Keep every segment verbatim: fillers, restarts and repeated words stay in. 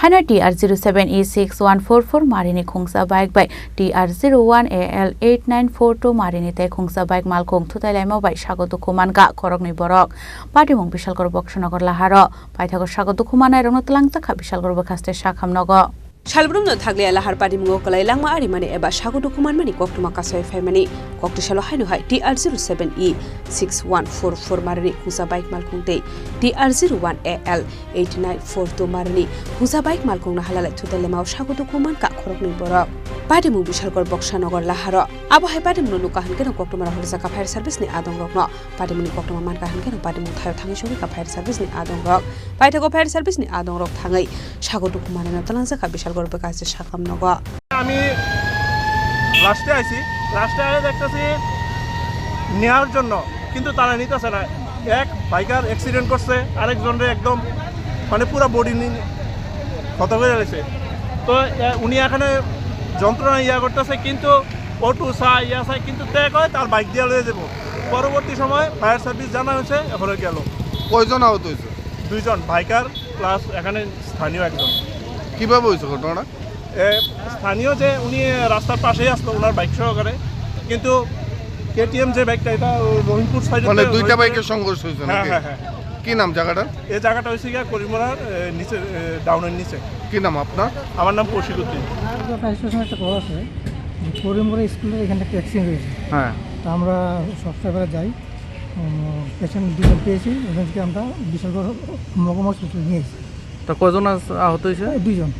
Ano T R zero seven E six one four four marini khungsa bike bai T R zero one A L eight nine four two marini tei khungsa bike malkhung thutai laima bai sago dukhu mankha khoroknwi borok. Patimung Bishalkor Boksanagar laharo. Paithago sago dukhu mannairokno twlangjakha Bishalkor bwkhaste sakham nogo. Salbrumno thakliya lahar patimungo kwlai langma arimani eba sago dukhu manmani koktwma kasai phaimani. Koktisalo haino hai T R zero seven E six one four four marini khungsa bike malkhung tei T R zero one A L eight nine four two marini khungsa bike malkhungno halalai thutai lemao sago dukhu mankha khoroknwi borok. Patimung Bishalkor Boksanagar laharo. Abo hai patimungno nukha hwnkhe no koktwma rohorjak kha fire service ni adongrokno. Patimungni koktwma mankha hwnkhe no patimung thaio thangwi sogwi kha fire service ni adongrok. Paithago fire service ni adongrok thangwi sago dukhu manwino twlangjakha Bishalkor bwkhaste sakham nogo. আমি লাস্টে আইছি, লাস্টে আইয়া দেখতেছি নেওয়ার জন্য, কিন্তু তারা নিতেছে না। এক বাইকার অ্যাক্সিডেন্ট করছে, আরেকজনরে একদম মানে পুরা বডি নিয়ে ক্ষত করে রয়েছে। তো এ, উনি এখানে যন্ত্রণা ইয়া করতেছে, কিন্তু অটো চায়, ইয়া চায়, কিন্তু তে কয় তার বাইক দিয়ে লয়ে যাবো। পরবর্তী সময় ফায়ার সার্ভিস জানা হয়েছে, এখনো গেল। কয়জন আহত হয়েছে? দুইজন, বাইকার প্লাস এখানে স্থানীয় একজন। কিভাবে হয়েছে ঘটনাটা? এ, স্থানীয় যে উনি রাস্তার পাশেই আসলো ওনার বাইক সহকারে, কিন্তু কেটিএম যে বাইকটা, এটা রহিমপুর সাইডে মানে তো দুইটা রহিমপুরে বাইকের সংঘর্ষ হয়েছে হ্যাঁ, নাকি? হ্যাঁ, হ্যাঁ। কি নাম জায়গাটার? এই জায়গাটা হচ্ছে গিয়া করিমুরার, এ, নিচে, এ, ডাউনের নিচে। কি নাম আপনার? আমার নাম কৌশিক উদ্দিন। ফায়ার স্টেশনে একটা কল আছে যে করিমুরা স্কুলের এখানে একটা অ্যাক্সিডেন্ট হয়েছে। হ্যাঁ। তো আমরা সব সাইডে যাই, উম, পেশেন্ট দুজন পেয়েছি, ওখান থেকে আমরা বিশালগড় মহকুমা হসপিটালে নিয়ে এসেছি। তা কয়জন আস-, আহত হয়েছে? এই দুইজন।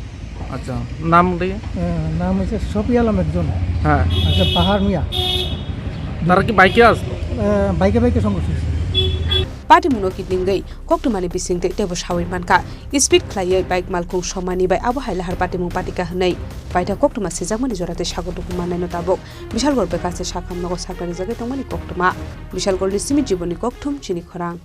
আচ্ছা, নাম দেখি? এ, নাম হচ্ছে শফি আলম একজন। হ্যাঁ। আচ্ছা, বাহার মিয়া। তারা কি বাইকে আসলো? এ, বাইকে বাইকে সংঘর্ষ হয়েছে। Patimungno kidningwi koktwmani bisingtwi teibo sawi mankha. Speed khlaiwi bike malkhung somani bai abo hai lahar patimung patikha hwnwi paitha koktwma sijakmani jora tei sago dukhu mannaino tabuk Bishalgor bwkhaste sakham nogo saknarijagwi tongmani koktwma. Bishalgorni simi jibonni kokthum chini khorang.